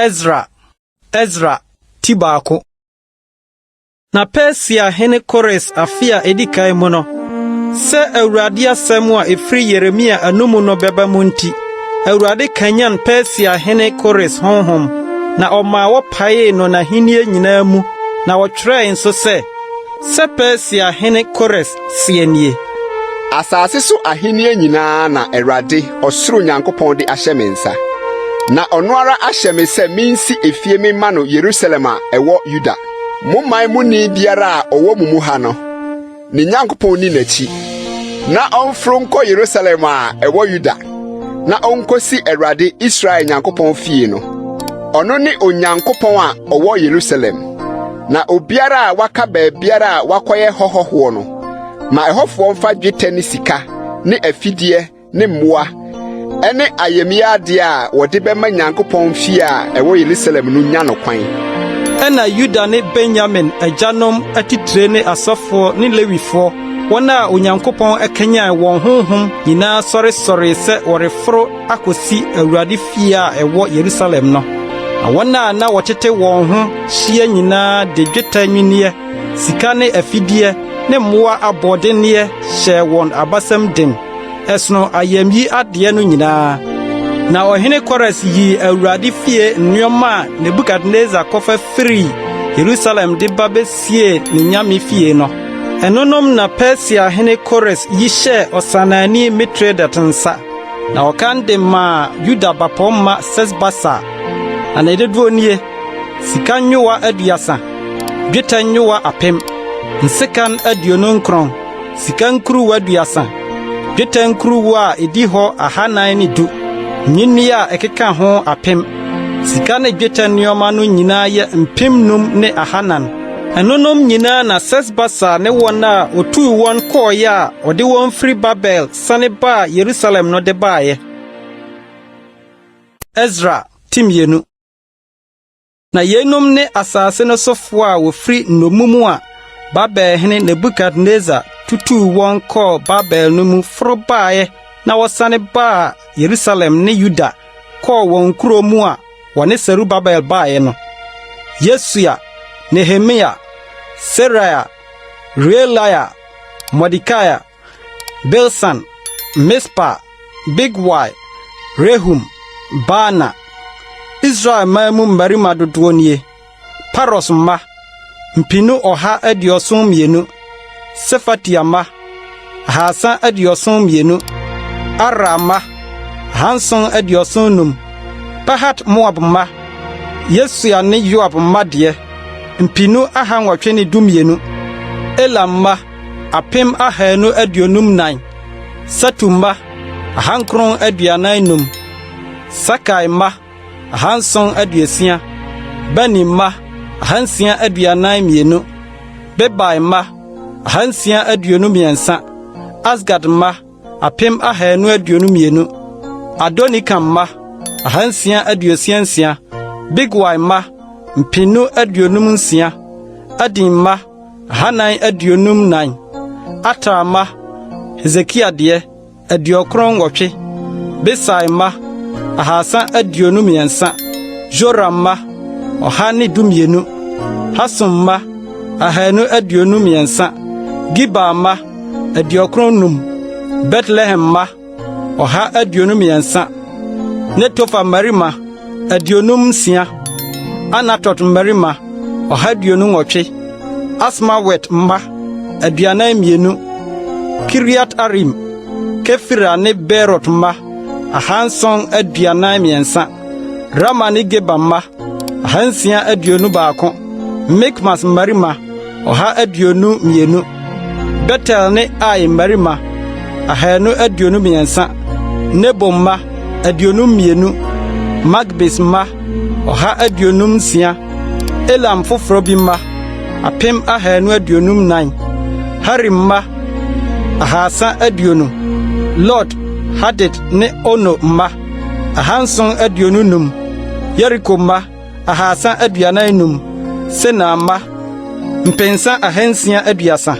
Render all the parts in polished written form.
Esra Esra ti baako. Na Persia hene Kores afe a edi kan mu no, sɛ Awurade asɛm a efiri Yeremia anom no bɛba mu nti, Awurade kanyan Persia hene Kores honhom, na ɔmaa wɔpaee no n'ahenni nyinaa mu, na wɔtwerɛe nso sɛ, Sɛ Persia hene Kores seɛ nie. Asase so ahenni nyinaa na Awurade, ɔsoro Nyankopɔn de ahyɛ me nsa. Na ɔno ara ahyɛ me sɛ minsi efie memma no Yerusalem a ɛwɔ Yuda. Mo man muni biara a ɔwɔ mo mu ha no, ne Nyankopɔn nni n'akyi, na ɔmforo nkɔ Yerusalem a ɛwɔ Yuda, na onkosi Awurade Israel Nyankopɔn fie no. Ɔno ne Onyankopɔn a ɔwɔ Yerusalem. Na obiara a waka baabiara a wakɔyɛ hɔ hɔhoɔ no, ma ɛhɔfoɔ mfa dwetɛ ne sika ne afideɛ ne mmoa ne ayamye adeɛ a wɔde bɛma Nyankopɔn fie a ɛwɔ Yerusalem no nya no kwan. Ɛnna Yuda ne Benyamin agyanom atitire ne asɔfoɔ ne Lewifoɔ, wɔn a Onyankopɔn akanyan wɔn honhom nyinaa sɔresɔree sɛ wɔreforo akosi Awurade fie a ɛwɔ Yerusalem no. Na wɔn a na wɔtete wɔn ho hyia nyinaa de dwetɛ nnwinneɛ, sika ne afideɛ ne mmoa aboɔdenneɛ hyɛɛ wɔn abasam den. Ɛsono ayamyi adeɛ no nyinaa. Na ɔhene Kores yii Awurade fie nneɛma a Nebukadnesar kɔfa firii Yerusalem de ba besiee ne nyame fie no. Ɛnonom na Persia hene Kores yi hyɛɛ ɔsannaani Mitredat nsa, na ɔkan de maa Yuda bapɔmma Sesbasar. Na ne dodoɔ nie: Sika nyowa 30, dwetɛ nyowa 1000, nsekan 29, sika nkuruwa 30, dwetɛ nkuruwa a edi hɔ 410, nnwinne a ɛkeka ho 1000. Sika ne dwetɛ nneɛma no nyinaa yɛ 5,400. Ɛnonom nyinaa na Sesbasar ne wɔn a otuu wɔn kɔeɛ a ɔde wɔn firi Babel sane baa Yerusalem no de baeɛ. Esra ti mmienu. Na yeinom ne asase no sofoɔ a wɔfiri nnommum a Babelhene Nebukadnesar tutuu wɔn kɔɔ Babel no mu foro baeɛ na wɔsane baa Yerusalem ne Yuda kɔɔ wɔn nkuro mu a wɔne Serubabel baeɛ no: Yesua, Nehemia, Seraia, Reelaia, Mordekai, Bilsan, Mispar, Bigwai, Rehum, Baana. Israel man mu mmarima dodoɔ nie: Paros mma, 272; Sefatia mma, 372; Arah mma, 775; Pahat-Moab mma, Yesua ne Yoab mma deɛ, 812; Elam mma, 1254; Satu mma, 945; Sakai mma, 760; Bani mma, 642; Bebai mma, 623; Asgad mma, 2,222; Adonikam mma, 666; Bigwai mma, 656; Adin mma, 454; Ater mma, Hesekia deɛ, 98; Besai mma, 323; Yoram mma, 112; Hasum mma, 223; Gibar mma, 95; Betlehem mma, 123; Netofa mmarima, 56; Anatot mmarima, 128; Asmawet mma, 42; Kiriat-Arim, Kefira ne Beerot mma, 743; Rama ne Geba mma, 621; Mikmas mmarima, 122; Betel ne Ai mmarima, 223; Nebo mma, 52; Magbis mma, 156; Elam foforo bi mma, 2,254; Harim mma, 320; Lod, Hadid ne Ono mma, 725; Yeriko mma, 345; Senaa mma, 630.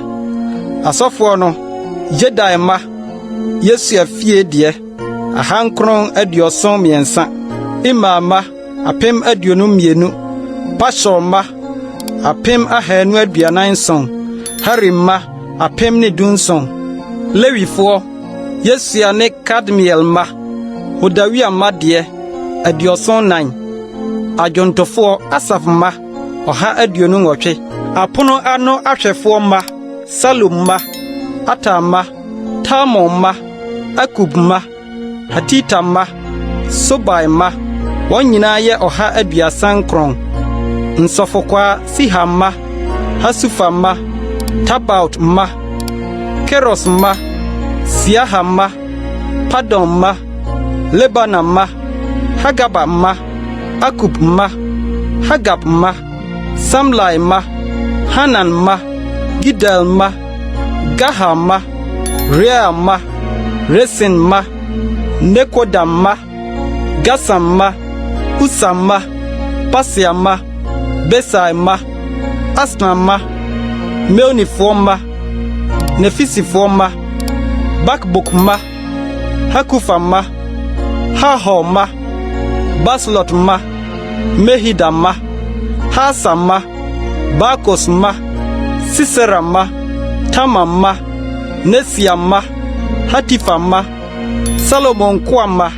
Asɔfoɔ no, Yedaia mma, Yesua fie deɛ, 973; Imer mma, 1052. Pashur mma, 247. Harim mma, 1017. Lewifoɔ, Yesua ne Kadmiel mma, Hodawia mma deɛ, 74. Adwontofoɔ, Asaf mma, 128. Apono ano ahwɛfoɔ mma, Salum mma, Ater mma, Talmon mma, Akub mma, Hatita mma, Sobai mma, wɔn nyinaa yɛ 139. Nsɔfokwaa, Siha mma, Hasufa mma, Tabaot mma, Keros mma, Siaha mma, Padon mma, Lebana mma, Hagaba mma, Akub mma, Hagab mma, Samlai mma, Hanan mma, Gidel mma, Gahar mma, Reaia mma, Resin mma, Nekoda mma, Gasam mma, Usa mma, Pasea mma, Besai mma, Asna mma, Meunifoɔ mma, Nefisifoɔ mma, Bakbuk mma, Hakufa mma, Harhur mma, Baslot mma, Mehida mma, Harsa mma, Barkos mma, Sisera mma, Tama mma, Nesia mma, Hatifa mma, Salomo nkoa mma,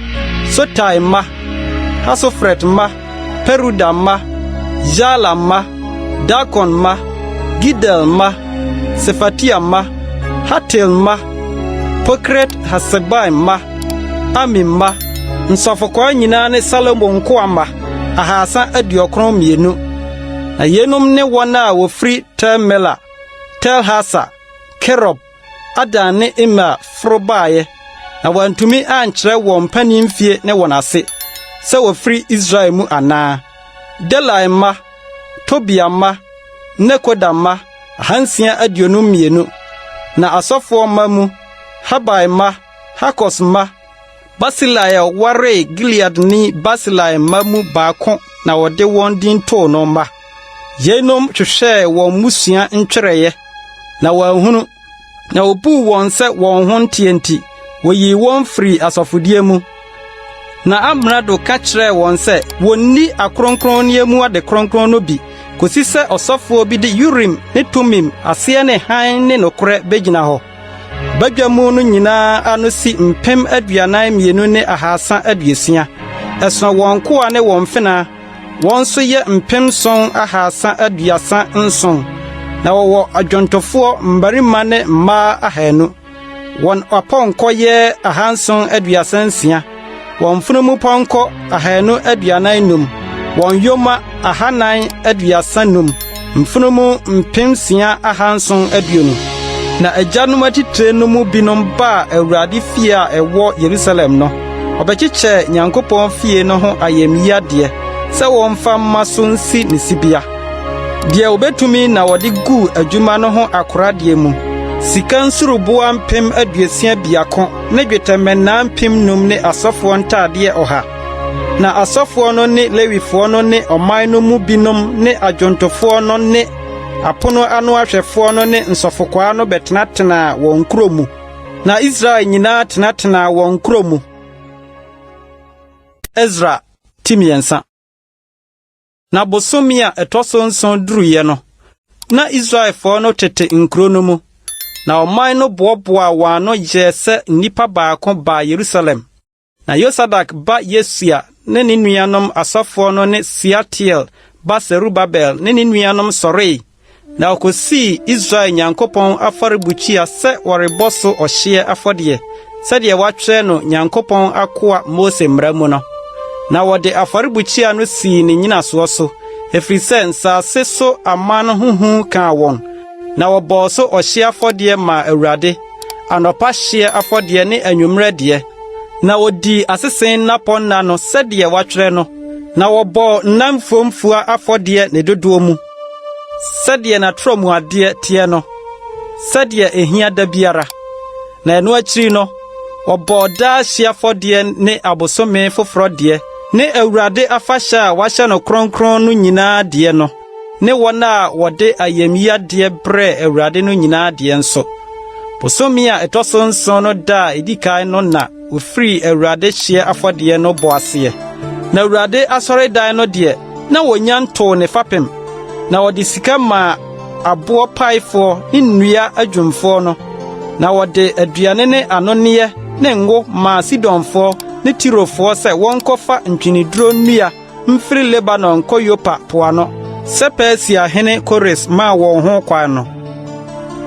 Sotai mma, Hasoferet mma, Peruda mma, Yaala mma, Darkon mma, Gidel mma, Sefatia mma, Hatil mma, Pokeret-Hasebaim mma, Ami mma, nsɔfokwaa nyinaa ne Salomo nkoa mma, 392. Na yeinom ne wɔn a wɔfiri Tel-Mela, Tel-Harsa, Kerub, Adan ne Imer foro baeɛ, na wɔantumi ankyerɛ wɔn mpanin mfie ne wɔn ase, sɛ wɔfiri Israel mu anaa. Delai mma, Tobia mma, Nekoda mma, 622. Na asɔfoɔ mma mu, Habai mma, Hakos mma, Barsilai a ɔwaree Gileadni Barsilai mma mu baako na wɔde wɔn din too no mma. Yeinom hwehwɛɛ wɔn mmusua ntwerɛeɛ, na wɔanhunu, na wobuu wɔn sɛ wɔn ho nteɛ nti, woyii wɔn firii asɔfodie mu. Na amrado ka kyerɛɛ wɔn sɛ wonni akronkronneɛ mu ade kronkron no bi kosi sɛ ɔsɔfoɔ bi de Urim ne Tumim aseɛ ne hann ne nokorɛ begyina hɔ. Badwa mu no nyinaa ano si 42,360. Ɛsono wɔn nkoa ne wɔn mfenaa, wɔn nso yɛ 7,337. Na wɔwɔ adwontofoɔ mmarima ne mmaa 200. Wɔn apɔnkɔ yɛ 736, wɔn mfunumupɔnkɔ 245, wɔn yoma 435, mfunumu 6,720. Na agyanom atitire no mu binom baa Awurade fie a ɛwɔ Yerusalem no, wɔbɛkyekyɛɛ Nyankopɔn fie no ho ayamyi adeɛ sɛ wɔmfa mma so nsi ne sibea. Deɛ wɔbɛtumi na wɔde guu adwuma no ho akoradeɛ mu, sika nsuruboaa 61,000 ne dwetɛ mmɛnnaa 5,000 ne asɔfoɔ ntadeɛ 100. Na asɔfoɔ no ne Lewifoɔ no ne ɔman no mu binom ne adwontofoɔ no ne apono ano ahwɛfoɔ no ne nsɔfokwaa no bɛtenatenaa wɔn nkuro mu. Na Israel nyinaa tenatenaa wɔn nkuro mu. Esra ti 3. Na bosome a ɛtɔ so nson duruiɛ no, na Israelfoɔ no tete nkuro no mu, na ɔman no boaboaa wɔn ano yɛɛ sɛ nnipa baako baa Yerusalem. Na Yosadak ba Yesua ne ne nuanom asɔfoɔ no ne Sealtiel ba Serubabel ne ne nuanom sɔree, na wɔkɔsii Israel Nyankopɔn afɔrebukyia sɛ wɔrebɔ so ɔhyeɛ afɔdeɛ, sɛdeɛ wɔatwerɛ no Nyankopɔn akoa Mose mmara mu no. Na wɔde afɔrebukyia no sii ne nnyinasoɔ so, ɛfiri sɛ nsase so aman ho hu kaa wɔn, na wɔbɔɔ so ɔhyeɛ afɔdeɛ maa Awurade, anɔpa hyeɛ afɔdeɛ ne anwummerɛ deɛ. Na wɔdii asese nnapɔnna no sɛdeɛ wɔatwerɛ no, na wɔbɔɔ nna mfuamfua afɔdeɛ ne dodoɔ mu, sɛdeɛ n'atorɔmuadeɛ teɛ no, sɛdeɛ ehia da biara. Na ɛno akyiri no, wɔbɔɔ daa hyeɛ afɔdeɛ ne abosome foforɔ deɛ ne Awurade afahyɛ a wɔahyɛ no kronkron no nyinaa deɛ no, ne wɔn a wɔde ayamyi adeɛ brɛɛ Awurade no nyinaa deɛ nso. Bosome a ɛtɔ so nson no da a edi kan no na wofirii Awurade hyeɛ afɔdeɛ no bɔ aseɛ. Na Awurade asɔredan no deɛ, na wɔnnya ntoo ne fapem. Na wɔde sika maa aboɔ paefoɔ ne nnua adwumfoɔ no, na wɔde aduane ne anonneɛ ne ngo maa Sidonfoɔ ne Tirofoɔ sɛ wɔnkɔfa ntweneduro nnua mfiri Lebanon nkɔ Yopa po ano, sɛ Persia hene Kores maa wɔn ho kwan no.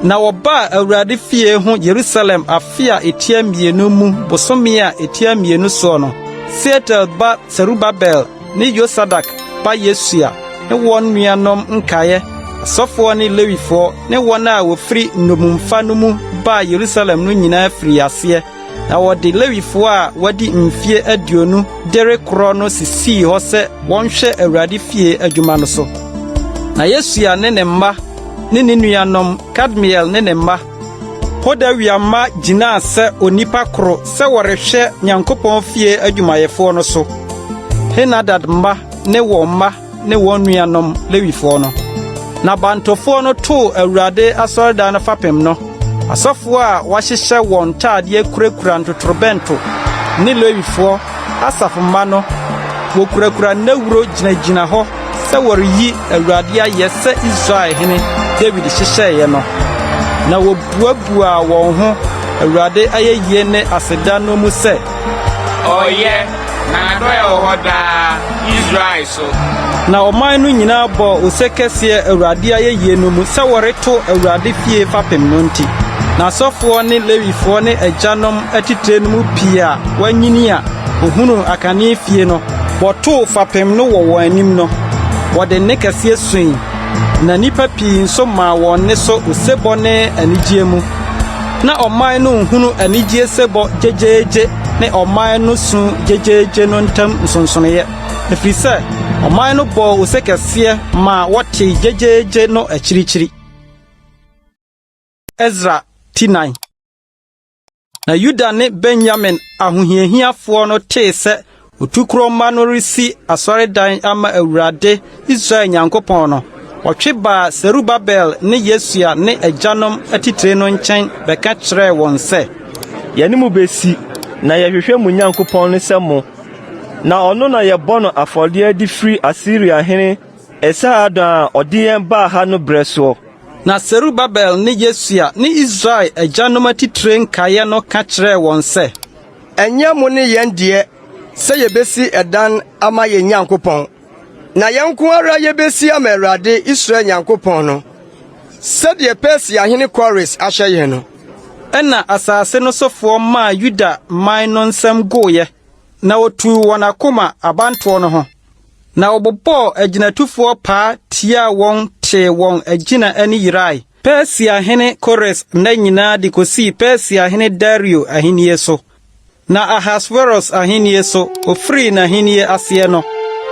Na wɔbaa Awurade fie ho Yerusalem afe a etia mmienu mu bosome a etia mmienu soɔ no, Sealtiel ba Serubabel ne Yosadak ba Yesua ne wɔn nuanom nkaeɛ, asɔfoɔ ne Lewifoɔ, ne wɔn a wɔfiri nnommumfa no mu baa Yerusalem no nyinaa firii aseɛ Na wɔde Lewifo a wɔadi mfeɛ 20 de rekorɔ no sisii hɔ sɛ wɔnhwɛ Awurade fie adwuma no so. Na Yesua ne ne mma ne ne nuanom Kadmiel ne ne mma, Hodawia mma gyinaa sɛ onipa koro sɛ wɔrehwɛ Nyankopɔn fie adwumayɛfoɔ no so. Henadad mma ne wɔn mma ne wɔn nuanom Lewifoɔ no. Na bantofoɔ no too Awurade asɔredan no fapem no, asɔfoɔ a wɔahyehyɛ wɔn ntadeɛ kurakura ntotorobɛnto ne Lewifoɔ, Asaf mma no, wɔkurakura nnawuro gyinagyina hɔ sɛ wɔreyi Awurade ayɛ sɛ Israel hene Dawid hyehyɛeɛ no. Na wɔbuabuaa wɔn ho Awurade ayɛyie ne aseda no mu sɛ, Ɔyɛ. Na n'adɔe wɔ hɔ daa, Israel so. Na ɔman no nyinaa bɔɔ ose kɛseɛ Awurade ayɛyie no mu sɛ wɔreto Awurade fie fapem no nti. Na asɔfoɔ ne Lewifoɔ ne agyanom atitire no mu pii a wɔanyini a wɔhunuu akane fie no, wɔtoo fapem no wɔ wɔn anim no, wɔde nne kɛseɛ sui, na nnipa pii nso maa wɔn nne so osebɔ ne anigyeɛ mu. Na ɔman no nhunu anigyeɛ sebɔ gyegyeegye ne ɔman no su gyegyeegye no ntam nsonsonoeɛ, ɛfiri sɛ ɔman no bɔɔ ose kɛseɛ maa wɔtee gyegyeegye no akyirikyiri. Esra ti 4. Na Yuda ne Benyamin ahohiahiafoɔ no tee sɛ otukorɔ mma no resi asɔredan ama Awurade Israel Nyankopɔn no, wɔtwe baa Serubabel ne Yesua ne agyanom atitire no nkyɛn bɛka kyerɛɛ wɔn sɛ, Yɛne mo besi, na yɛhwehwɛ mo Nyankopɔn no sɛ mo, na ɔno na yɛbɔ no afɔdeɛ de firi Asiriahene Esarhadon a ɔde yɛn baa ha no berɛ soɔ. Na Serubabel ne Yesua ne Israel agyanom atitire nkaeɛ no ka kyerɛɛ wɔn sɛ, Ɛnyɛ mo ne yɛn deɛ sɛ yebesi ɛdan ama yɛn Nyankopɔn, na yɛn nko ara yebesi ama Awurade, Israel Nyankopɔn no, sɛdeɛ Persiahene Kores ahyɛ yɛn no. Ɛnna asase no sofoɔ maa Yuda man no nsam goeɛ, na wɔtuu wɔn akoma abantoɔ no ho, na wɔbobɔɔ agyinatufoɔ paa tiaa wɔn tee wɔn agyina ani yerae, Persiahene Kores nna nyinaa de kosii Persiahene Dario ahenni so. Na Ahasweros ahenni so, ofirii n'ahenni aseɛ no,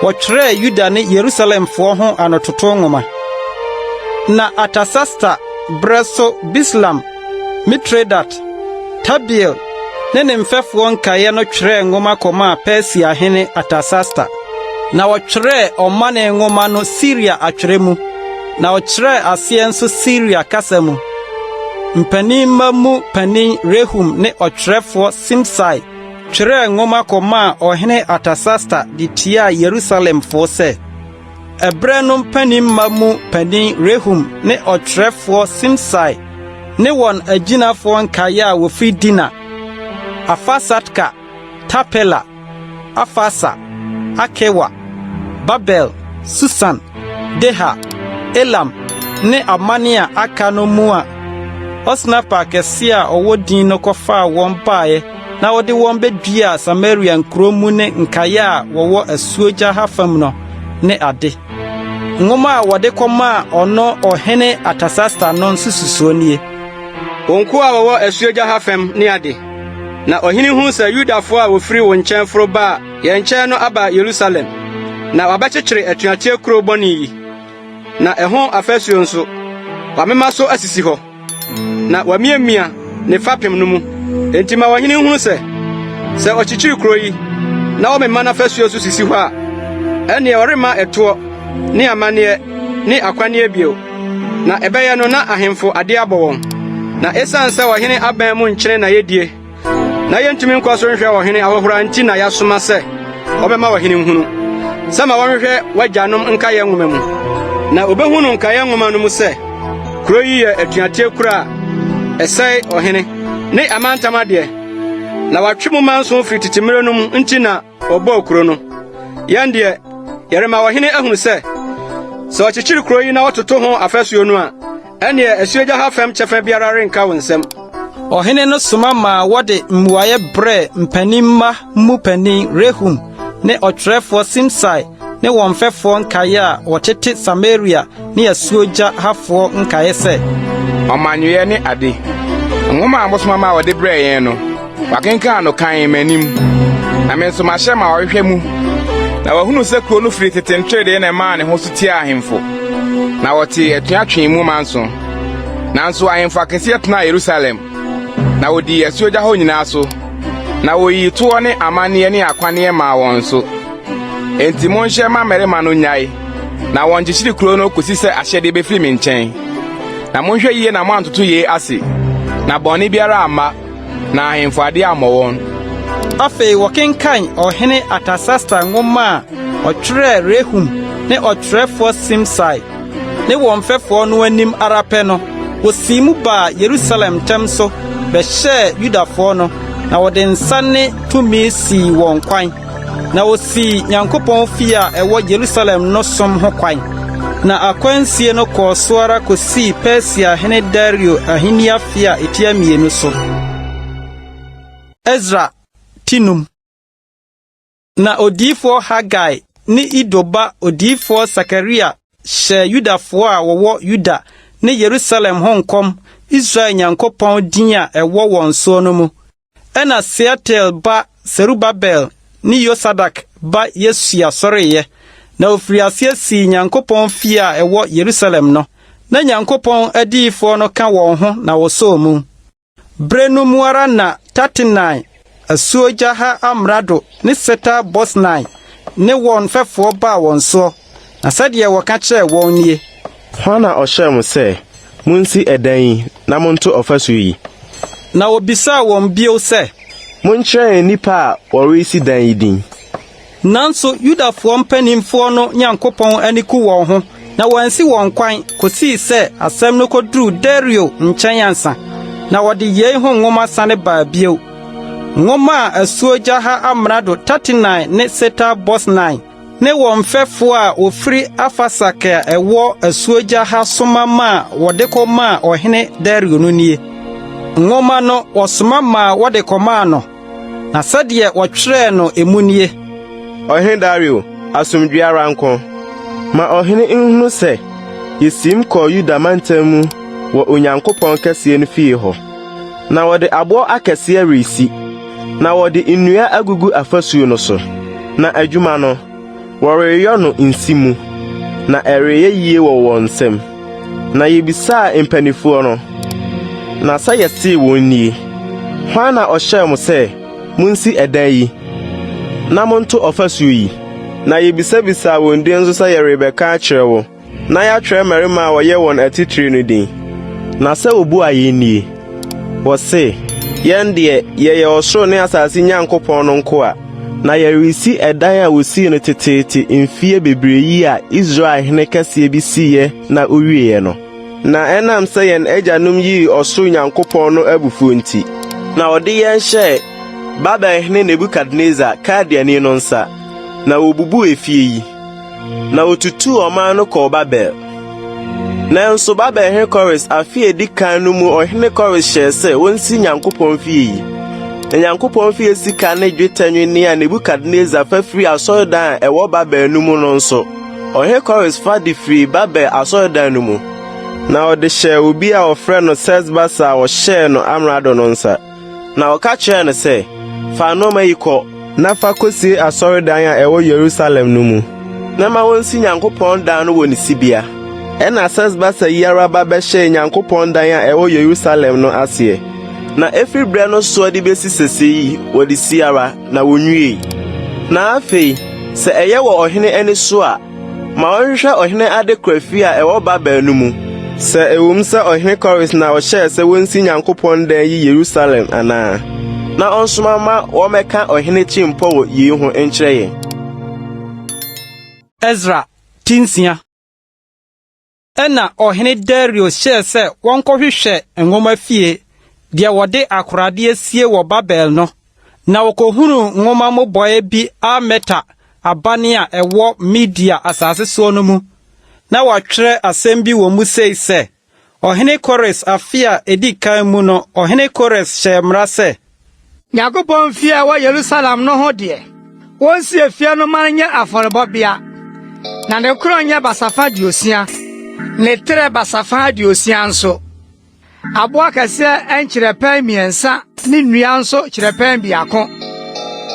wɔtwerɛɛ Yuda ne Yerusalemfoɔ ho anototo nwoma. Na Artasasta berɛ so Bislam, Mitredat, Tabeel ne ne mfɛfoɔ nkaeɛ no twerɛɛ nwoma kɔmaa Persia hene Artasasta. Na wɔtwerɛɛ ɔmane nwoma no Siria atwerɛ mu, na wɔkyerɛɛ aseɛ nso Siria kasa mu. Mpanimma mu panin Rehum ne ɔtwerɛfoɔ Simsai twerɛɛ nwoma kɔmaa ɔhene Artasasta de tiaa Yerusalemfoɔ sɛ, Ɛberɛ no mpanimma mu panin Rehum ne ɔtwerɛfoɔ Simsai ne wɔn agyinafoɔ nkaeɛ a wɔfiri Dina, Afarsatka, Tarpela, Afarsa, Arkewa, Babel, Susan, Deha, Elam ne aman a aka no mu a Osnapar kɛse a ɔwɔ din no kɔfaa wɔn baeɛ na ɔde wɔn beduaa Samaria nkurow mu ne nkae a wɔwɔ asuogya ha fam no ne ade. Nwoma a wɔde kɔmaa ɔno ɔhene Artasasta no nsususoɔ nie. Wo nkoa a wɔwɔ asuogya ha fam ne ade. Na ɔhene huu sɛ Yudafo a wofiri wo nkyɛn foro baa yɛn nkyɛn no aba Yerusalem, na wɔabɛkyekyere atuateɛ kurow bɔne yi, na ɛho afasuo nso, wɔamema so asisi hɔ, na wɔamiamia ne fapem no mu. Enti ma ɔhene nhunu sɛ, sɛ ɔkyekyere kurow yi na wɔmema n'afasuo so sisi hɔ a, ɛnneɛ ɔremma ɛtoɔ ne amanneɛ ne akwanneɛ bio. Na ɛbɛyɛ no na ahemfo ade abɔ wɔn. Na esiane sɛ ɔhene abɛn mu nkyene na yedie, na yentumi nkɔ so nhwɛ ɔhene ahohora nti na yɛasoma sɛ. ɔbɛma ɔhene nhunu, sɛ ma wɔnhwehwɛ w'agyanom nkaeɛ nwoma mu, na obehu no nkaeɛ nwoma no mu sɛ, kurow yi yɛ atuateɛ kuro a ɛsɛe ɔhene ne amantam adeɛ, na wɔatwe mu manso firi tete mmere no mu nti na wɔbɔɔ kuro no. Yɛn deɛ, yɛrema ɔhene ahunu sɛ, sɛ ɔkyekyere kuro yi na ɔtoto ho afasuo no a, ɛnneɛ asuogya ha fam kyɛfa biara renka wo nsam. Ɔhene no soma maa wɔde mmuaeɛ brɛɛ mpanimma mu panin Rehum ne ɔtwerɛfoɔ Simsai ne wɔn mfɛfoɔ nkaeɛ a wɔtete Samaria ne asuogya hafoɔ nkaeɛ sɛ. Ɔmannwoeɛ ne ade. Nwoma a mosoma maa wɔde brɛɛ yɛn no, wɔakenkan no kann m'anim, na me nso mahyɛ ma wɔahwehwɛ mu, na wɔahunu sɛ kurow no firi tete nteredee na ɛmaa ne ho so tiaa ahemfo, na wɔtee atua twee mu manso. Nanso ahemfo akɛseɛ tenaa Yerusalem, na wodii asuogya hɔ nyinaa so, na woyii toɔ ne amanneɛ ne akwanneɛ maa wɔn so. Enti monhyɛ mma mmarima no nnyae, na wɔnkyekyere kurow no kosi sɛ ahyɛde befiri me nkyɛn. Na monhwɛ yiye na moantoto yei ase, na bɔne biara amma, na ahemfo ade ammɔ wɔn. Afei wɔkenkan ɔhene Artasasta nwoma a ɔtwerɛɛ Rehum ne ɔtwerɛfoɔ Simsai ne wɔn mfɛfoɔ no anim ara pɛ no, wosii mu baa Yerusalem ntɛm so bɛhyɛɛ Yudafoɔ no, na wɔde nsa ne tumi sii wɔn kwan. Na wosii Nyankopɔn fie a ɛwɔ Yerusalem no som ho kwan. Na akwansie no kɔɔ so ara kosii Persia hene Dario ahenni afe a etia mmienu so. Esra ti num. Na odiyifoɔ Hagai ne Ido ba odiyifoɔ Sakaria hyɛɛ Yudafoɔ a wɔwɔ Yuda ne Yerusalem ho nkɔm Israel Nyankopɔn din a ɛwɔ wɔn soɔ no mu. Ɛnna Sealtiel ba Serubabel ne Yosadak ba Yesua sɔreeɛ, na wɔfirii aseɛ sii Nyankopɔn fie a ɛwɔ Yerusalem no. Na Nyankopɔn adiyifoɔ no ka wɔn ho na wɔsɔɔ mu. Berɛ no mu ara na Tatenai, asuogya ha amrado ne Setar-Bosnai ne wɔn mfɛfoɔ baa wɔn soɔ, na sɛdeɛ wɔka kyerɛɛ wɔn nie. Hwan na ɔhyɛɛ mo sɛ munsi ɛdan yi na monto ɔfasu yi? Na wɔbisaa wɔn bio sɛ. Monkyerɛ yɛn nnipa a wɔresi dan yi din. Nanso Yudafoɔ mpanimfoɔ no Nyankopɔn ani ku wɔn ho, na wɔansi wɔn kwan kosii sɛ asɛm no koduruu Dario nkyɛn ansa. Na wɔde yei ho nwoma sane baa bio. Nwoma a asuogya ha amrado Tatenai ne Setar-Bosnai ne wɔn mfɛfoɔ a wɔfiri Afarsak a ɛwɔ asuogya ha soma maa wɔde kɔmaa ɔhene Dario no nie. Nwoma no, wɔsoma maa wɔde kɔmaa no, na sɛdeɛ wɔtwerɛɛ no emu nie. Ɔhene Dario, asomdwoe ara nko. Ma ɔhene nhunu sɛ yesiim kɔɔ Yuda mantam mu wɔ Onyankopɔn kɛseɛ no fie hɔ. Na wɔde aboɔ akɛseɛ resi, na wɔde nnua agugu afasuo no so, na adwuma no, wɔreyɔ no nsi mu, na ɛreyɛ yie wɔ wɔn nsam. Na yebisaa mpanimfoɔ no, na sɛ yɛsee wɔn nie, Hwan na ɔhyɛɛ mo sɛ munsi ɛdan yi na monto ɔfasuo yi? Na yebisabisaa wɔn din nso sɛ yɛrebɛka akyerɛ wo. na yɛatwerɛ mmarima a wɔyɛ wɔn atitire no din. Na sɛ wɔbuaa yɛn nie, wɔse, Yɛn deɛ, yɛyɛ ɔsoro ne asase Nyankopɔn no nkoa, na yɛresi ɛdan a wɔsii no teteete mfeɛ bebree yi a Israel hene kɛseɛ bi siiɛ na ɔwieeɛ no. Na ɛnam sɛ yɛn agyanom yii ɔsoro Nyankopɔn no abufuo nti, na ɔde yɛn hyɛɛ Babelhene Nebukadnesar, Kaldeani no nsa, na wɔbubuu efie yi. Na wotutuu ɔman no kɔɔ Babel. Nanso Babel hene Kores afe a edi kan no mu ɔhene Kores hyɛɛ sɛ wonsi Nyankopɔn fie yi. Na Nyankopɔn fie sika ne dwetɛ nnwinne a Nebukadnesar fa firii asɔredan a ɛwɔ Babel no mu no nso, ɔhene Kores fa de firii Babel asɔredan no mu, na ɔde hyɛɛ obi a wɔfrɛ no Sesbasar a wɔhyɛɛ no amrado no nsa. Na ɔka kyerɛɛ no sɛ, Fa nneɛma yi kɔ, na fa kosie asɔredan a ɛwɔ Yerusalem no mu, na ma wonsi Nyankopɔn dan no wɔ ne sibea. Ɛnna Sesbasar yi ara ba bɛhyɛɛ Nyankopɔn dan a ɛwɔ Yerusalem no aseɛ, na efi berɛ no soɔ de besi seesei yi wɔde si ara, na wonwiei. Na afei, sɛ ɛyɛ wɔ ɔhene ani so a, Ma wɔnhwehwɛ ɔhene adekora fi a ɛwɔ Babel no mu, sɛ ɛwom sɛ ɔhene Kores na ɔhyɛɛ sɛ wonsi Nyankopɔn dan yi Yerusalem anaa, na ɔnsoma mma wɔmmɛka ɔhene tirimpɔ wɔ yei ho nkyerɛ yɛn. Esra ti nsia. Ɛnna ɔhene Dario hyɛɛ sɛ wɔnkɔhwehwɛ nwoma fie, deɛ wɔde akoradeɛ sie wɔ Babel no, na wɔkɔhunuu nwoma mmobɔeɛ bi Almeta abane a ɛwɔ Media asase soɔ no mu. Na wɔatwerɛ asɛm bi wɔ mu sei sɛ, Ɔhene Kores afe a edi kan mu no, Ɔhene Kores hyɛɛ mmara sɛ. Nyankopɔn fie a ɛwɔ Yerusalem no ho deɛ, wonsi efie no mma no nyɛ afɔrebɔbea, na ne korɔn nyɛ basafa 60, ne trɛ basafa 60 nso. Aboɔ akɛseɛ nkyerɛpɛn mmiɛnsa ne nnua nso kyerɛpɛn biako,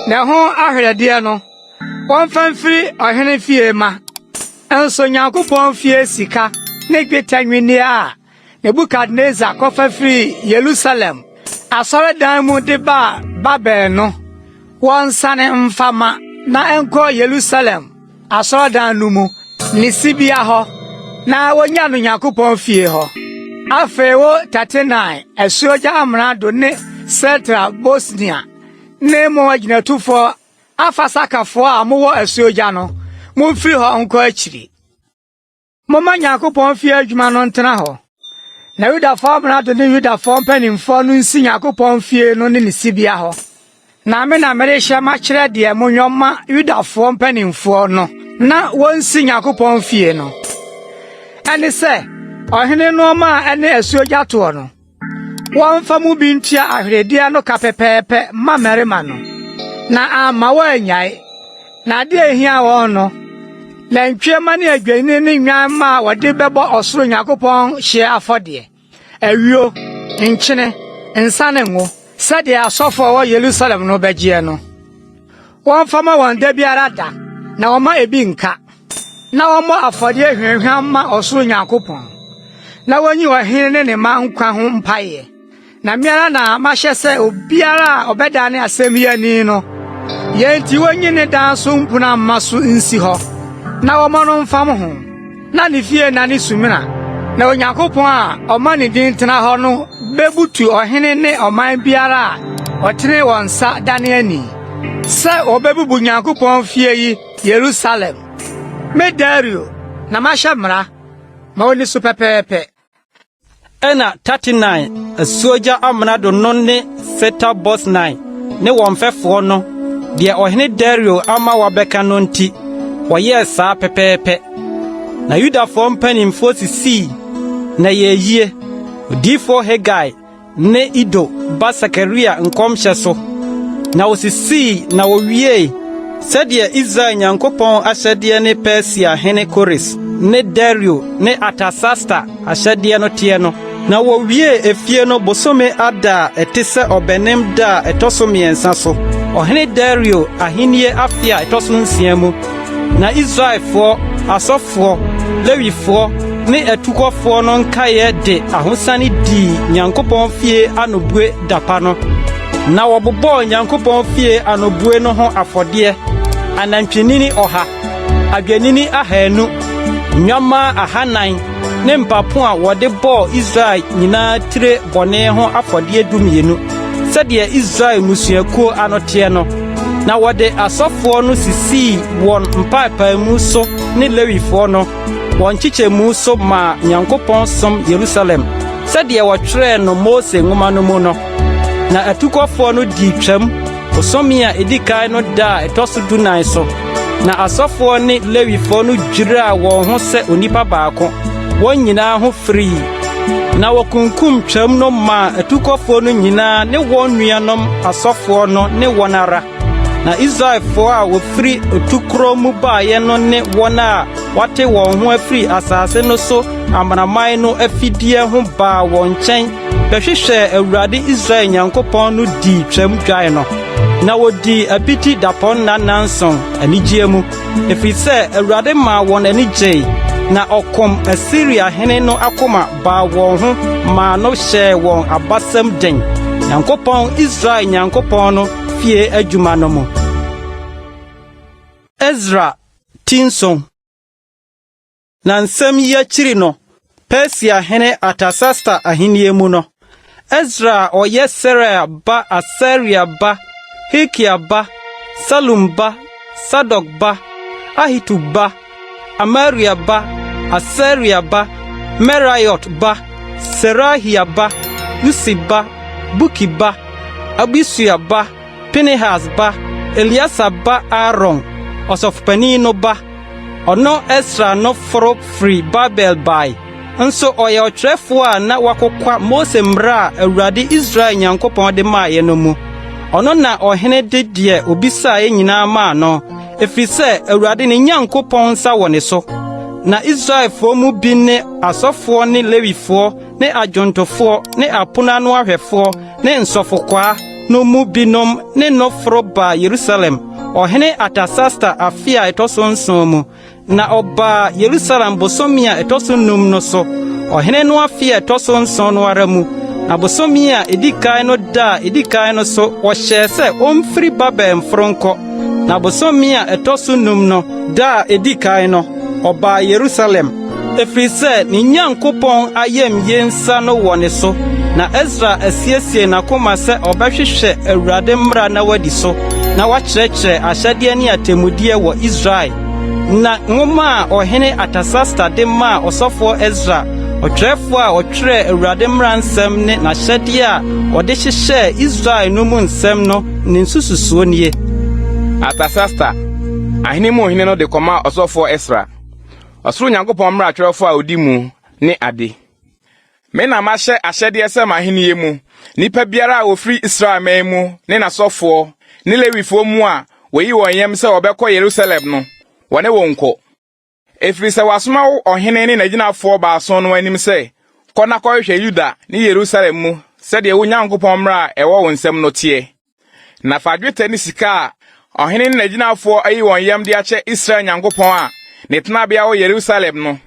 na ɛho ahwɛdeɛ no, wɔmfa mfiri ɔhene fie mma. Nso Nyankopɔn fie sika ne dwetɛ nnwinneɛ a Nebukadnesar kɔfa firii Yerusalem asɔredan mu de baa Babel no, wɔnsane mfa ma na ɛnkɔ Yerusalem asɔredan no mu, ne sibea hɔ, na wonnya no Nyankopɔn fie hɔ. Afei wo Tatenai, asuogya amrado ne Setar-Bosnia ne mo agyinatufoɔ Afarsakafoɔ a mowɔ asuogya no, momfiri hɔ nkɔ akyiri. Momma Nyankopɔn fie adwuma no ntena hɔ, na Yudafoɔ amrado ne Yudafoɔ mpanimfoɔ no nsi Nyankopɔn fie no ne ne sibea hɔ. Na me na merehyɛ makyerɛ deɛ monyɔ mma Yudafoɔ mpanimfoɔ no na wɔnsi Nyankopɔn fie no. Ɛne sɛ, ɔhene nnoɔma a ɛne asuogya toɔ no, Wɔmfa mu bi ntua ahweredeɛ no ka pɛpɛɛpɛ mma mmarima no, na amma wɔannyae. Na ade a ehia wɔn no, nantwie mma ne adwennini ne nnwan mma a wɔde bɛbɔ ɔsoro Nyankopɔn hyeɛ afɔdeɛ, ayuo, nkyene, nsa ne ngo, sɛdeɛ asɔfoɔ a wɔwɔ Yerusalem no bɛgyeɛ no. Wɔmfa mma wɔn da biara da, na wɔmma ebi nka, na wɔmmɔ afɔdeɛ hwamhwam mma ɔsoro Nyankopɔn, na wɔnyi ɔhene ne ne mma nkwa ho mpaeɛ. Na me ara na mahyɛ sɛ obiara a ɔbɛdane asɛm yi ani no, yɛn nti wonyi ne dan so mpuna mma so nsi hɔ, na wɔmmɔ no mfam ho, na ne fie nnane sumina, na Onyankopɔn a ɔma ne din tena hɔ no bebutu ɔhene ne ɔman biara a ɔtene wɔn nsa dane ani, sɛ wɔbebubu Nyankopɔn fie yi Yerusalem. Me Dario na mahyɛ mmara ma wonni so pɛpɛɛpɛ. Ɛnna Tatenai, asuogya amrado no ne Setar-Bosnai ne wɔn mfɛfoɔ no, deɛ ɔhene Dario ama wɔabɛka no nti, wɔyɛɛ saa pɛpɛɛpɛ. Na Yudafoɔ mpanimfoɔ sisii, na ɛyɛɛ yie, odiyifoɔ Hagai ne Ido ba Sakaria nkɔmhyɛ so, na wosisii na wowiei sɛdeɛ Israel Nyankopɔn ahyɛdeɛ ne Persia hene Kores ne Dario ne Artasasta ahyɛdeɛ no teɛ no. Na wowiee efie no bosome Adar a ɛte sɛ Ɔbɛnem da a ɛtɔ so mmiɛnsa so, ɔhene Dario ahennie afe a ɛtɔ so nsia mu. Na Israelfoɔ, asɔfoɔ, Lewifoɔ ne atukɔfoɔ no nkaeɛ de ahosane dii Nyankopɔn fie anobue da pa no. Na wɔbobɔɔ Nyankopɔn fie anobue no ho afɔdeɛ, anantwinini 100, adwennini 200, nnwammaa 400 ne mpapo a wɔde bɔɔ Israel nyinaa tire bɔne ho afɔdeɛ 12, sɛdeɛ Israel mmusuakuo ano teɛ no. Na wɔde asɔfoɔ no sisii wɔn mpaepaemu so ne Lewifoɔ no, wɔn nkyekyɛmu so maa Nyankopɔn som Yerusalem, sɛdeɛ wɔtwerɛɛ no Mose nwoma no mu no. Na atukɔfoɔ no dii Twam bosome a ɛdi kan no da a ɛtɔ so dunan so. Na asɔfoɔ ne Lewifoɔ no dwiraa wɔn ho sɛ onipa baako, wɔn nyinaa ho firii. Na wɔkunkum Twam no maa atukɔfoɔ no nyinaa ne wɔn nuanom asɔfoɔ no ne wɔn ara. Na Israelfoɔ a wɔfiri otukorɔ mu baeɛ no ne wɔn a wɔate wɔn ho afiri asase no so amanaman no afideɛ ho baa wɔn nkyɛn bɛhwehwɛɛ Awurade Israel Nyankopɔn no dii Twam dwae no. Na wɔdii apiti dapɔnna nnanson anigyeɛ mu, ɛfiri sɛ Awurade maa wɔn ani gyei, na ɔkom Asiria hene no akoma baa wɔn ho maa no hyɛɛ wɔn abasam den, Nyankopɔn, Israel Nyankopɔn no fie adwuma no mu. Esra ti nson. Na nsɛm yi akyiri no, Persia hene Artasasta ahenni mu no, Esra a ɔyɛ Seraia ba Asaria ba Hilkia ba Salum ba Sadok ba Ahitub ba. Amaria ba, Asaria ba, Meraiot ba, Serahia ba, Usi ba, Buki ba, Abisua ba, Pinehas ba, Eleasa ba Aaron, ɔsɔfopanyin no ba. Ɔno Esra no foro firi Babel bae. Nso ɔyɛ ɔtwerɛfoɔ a na wakokwa Mose mmara a Awurade Israel Nyankopɔn de maeɛ no mu. Ɔno na ɔhene de deɛ obisaeɛ nyinaa maa no, ɛfiri sɛ Awurade ne Nyankopɔn nsa wɔ ne so. Na Israelfoɔ mu bi ne asɔfoɔ ne Lewifoɔ ne adwontofoɔ ne apono ano ahwɛfoɔ ne nsɔfokwaa no mu binom ne no foro baa Yerusalem, ɔhene Artasasta afe a ɛtɔ so nson mu. Na ɔbaa Yerusalem bosome a ɛtɔ so num no so, ɔhene no afe a ɛtɔ so nson no ara mu. Na bosome a edi kan no da a edi kan no so wɔhyɛɛ sɛ omfiri Babel mforo nkɔ. Na bosome a ɛtɔ so num no da a edi kan no, ɔbaa Yerusalem. Ɛfiri sɛ ne Nyankopɔn ayamye nsa no wɔ ne so, na Esra asiesie n'akoma sɛ ɔbɛhwehwɛ Awurade mmara na wadi so, na wakyerɛkyerɛ ahyɛdeɛ ne atemmudeɛ wɔ Israel. Na nwoma a ɔhene Artasasta de maa ɔsɔfoɔ Esra, ɔtwerɛfoɔ a ɔtwerɛɛ Awurade mmara nsɛm ne n'ahyɛdeɛ a ɔde hyehyɛɛ Israel no mu nsɛm no ne nsususoɔ nie. Artasasta, ahene mu hene no de kɔmaa ɔsɔfoɔ Esra, ɔsoro Nyankopɔn mmara twerɛfoɔ a odi mu, ne ade. Me na mahyɛ ahyɛdeɛ sɛ m'ahennie mu, nnipa biara a wɔfiri Israel man mu ne n'asɔfoɔ ne Lewifoɔ mu a wɔyi wɔn yam sɛ wɔbɛkɔ Yerusalem no, wɔne wo nkɔ. Ɛfiri sɛ wɔasoma wo ɔhene ne n'agyinafoɔ baason no anim sɛ, kɔ na kɔhwehwɛ Yuda ne Yerusalem mu sɛdeɛ wo Nyankopɔn mmara a ɛwɔ wo nsam no teɛ. Na fa dwetɛ ne sika a ɔhene ne n'agyinafoɔ ayi wɔn yam de akyɛ Israel Nyankopɔn a ne tenabea wɔ Yerusalem no,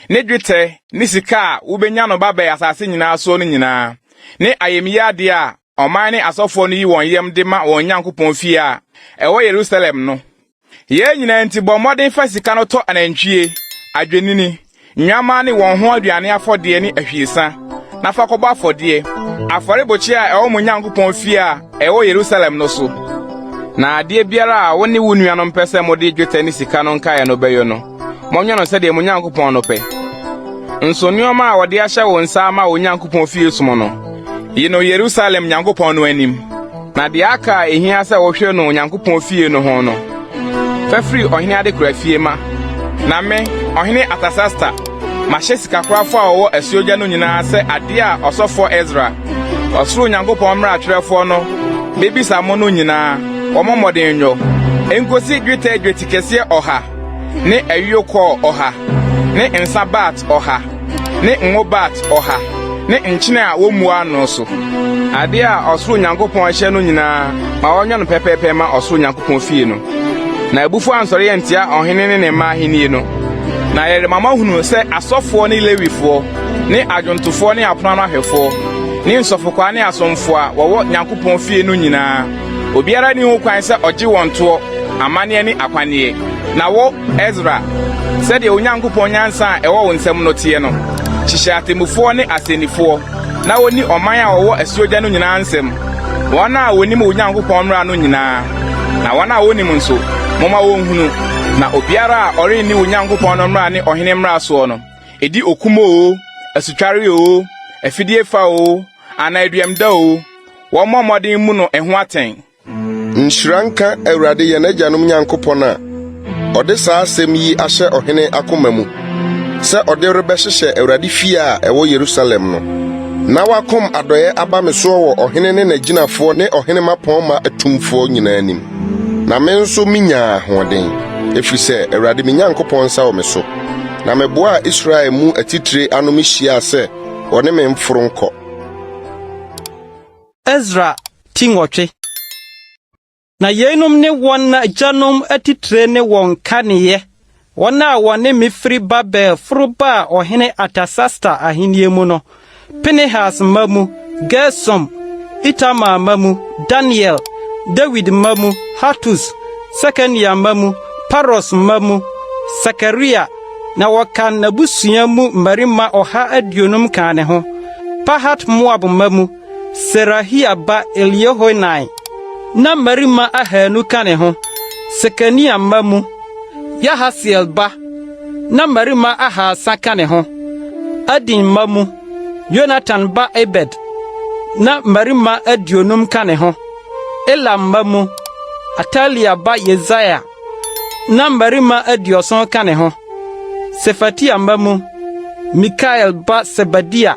ne dwetɛ ne sika a wobenya no Babel asase nyinaa soɔ no nyinaa, ne ayamye adeɛ a ɔman ne asɔfoɔ no yi wɔn yam de ma wɔn Nyankopɔn fie a ɛwɔ Yerusalem no. Yei nyinaa nti bɔ mmɔden fa sika no tɔ anantwie, adwennini, nnwammaa ne wɔn ho aduane afɔdeɛ ne ahwiesa, na fa kɔbɔ afɔdeɛ, afɔrebukyia a ɛwɔ mo Nyankopɔn fie a ɛwɔ Yerusalem no so. Na adeɛ biara a wo ne wo nuanom pɛ sɛ mode dwetɛ ne sika no nkaeɛ no bɛyɔ no, monyɛ no sɛdeɛ mo Nyankopɔn no pɛ. Nso nneɛma a wɔde ahyɛ wo nsa ama wo Nyankopɔn fie som no, yi no Yerusalem Nyankopɔn no anim. Na deɛ aka a ehia sɛ wohwɛ no Onyankopɔn fie no ho no, fa firi ɔhene adekora fie ma. Na me, ɔhene Artasasta, mahyɛ sikakorafo a wɔwɔ asuogya no nyinaa sɛ adeɛ a ɔsɔfoɔ Esra, ɔsoro Nyankopɔn mmara twerɛfoɔ no, bebisa mo no nyinaa, wɔmmɔ mmɔden nyɔ, enkosi dwetɛ dwetikɛseɛ ɔha ne ayuo kɔɔ ɔha ne nsa bat ɔha ne ngo bat ɔha ne nkyene a wommua ano so. Ade a ɔsoro Nyankopɔn hyɛ no nyinaa, ma wɔnyɛ no pɛpɛɛpɛ mma ɔsoro Nyankopɔn fie no. Na abufuo ansɔre antia ɔhene ne ne mma ahenni no. Na yɛrema moahunu sɛ asɔfoɔ ne Lewifoɔ, ne adwontofoɔ ne apono ano ahwɛfoɔ, ne nsɔfokwaa ne asomfo a wɔwɔ Nyankopɔn fie no nyinaa, obiara nni ho kwan sɛ ɔgye wɔn toɔ, amanneɛ ne akwanneɛ. Na wo, Esra, sɛdeɛ wo Nyankopɔn nyansa a ɛwɔ wo nsam no teɛ no, hyehyɛ atemmufoɔ ne asɛnnifoɔ, na wɔnni ɔman a wɔwɔ asuogya no nyinaa nsɛm, wɔn a wɔnim wo Nyankopɔn mmara no nyinaa, na wɔn a wɔnnim nso, momma wɔnhunu. Na obiara a ɔrenni wo Nyankopɔn no mmara ne ɔhene mmara soɔ no, ɛdi okum oo, asutware oo, afidie fa oo, anaa aduamda oo, wɔmmɔ mmɔden mmu no ɛho atɛn. Nhyira nka Awurade yɛn agyanom Nyankopɔn a ɔde saa asɛm yi ahyɛ ɔhene akoma mu sɛ ɔde rebɛhyehyɛ Awurade fie a ɛwɔ Yerusalem no. Na wakom adɔeɛ aba me soɔ wɔ ɔhene ne n'agyinafoɔ ne ɔhene mmapɔmma atumfoɔ nyinaa anim. Na me nso minyaa ahoɔden, ɛfiri sɛ Awurade me Nyankopɔn nsa wɔ me so. Na meboaa Israel mu atitire ano mihyiaa sɛ wɔne me mforo nkɔ. Esra ti nwɔtwe. Na yeinom ne wɔn agyanom atitire ne wɔn nkaneeɛ, wɔn a wɔne me firi Babel foro baa ɔhene Artasasta ahennie mu no, Pinehas mma mu, Gersom, Itamar mma mu, Daniel, Dawid mma mu, Hatus, Sekania mma mu, Paros mma mu, Sakaria, na wɔkan n'abusua mu mmarima 150 kaa ne ho. Pahat-Moab mma mu, Serahia ba Eliehoenai, na mmarima 200 ka ne ho. Sekania mma mu, Yahasiel ba. Na mmarima 300 ka ne ho. Adin mma mu, Yonatan ba Ebed, na mmarima 50 ka ne ho. Elam mma mu, Atalia ba Yesaia, na mmarima 70 ka ne ho. Sefatia mma mu, Mikael ba Sebadia,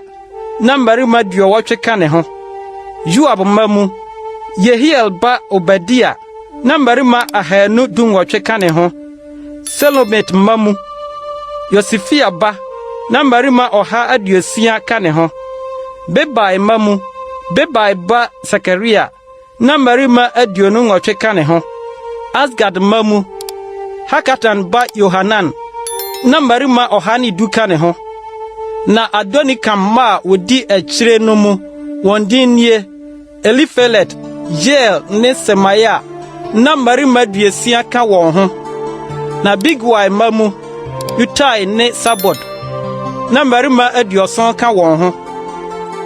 na mmarima 80 ka ne ho. Yoab mma mu, Yehiel ba Obadia, na mmarima 218 ka ne ho. Selomit mma mu, Yosifia ba, na mmarima 160 ka ne ho. Bebai mma mu, Bebai ba Sakaria, na mmarima 28 ka ne ho. Asgad mma mu, Hakatan ba Yohanan, na mmarima 110 ka ne ho. Na Adonikam mma a wodi akyire no mu, wɔn din nie: Elifelet, Yeiel ne Semaia, na mmarima 60 ka wɔn ho. Na Bigwai mma mu, Utai ne Sabod, na mmarima 70 ka wɔn ho.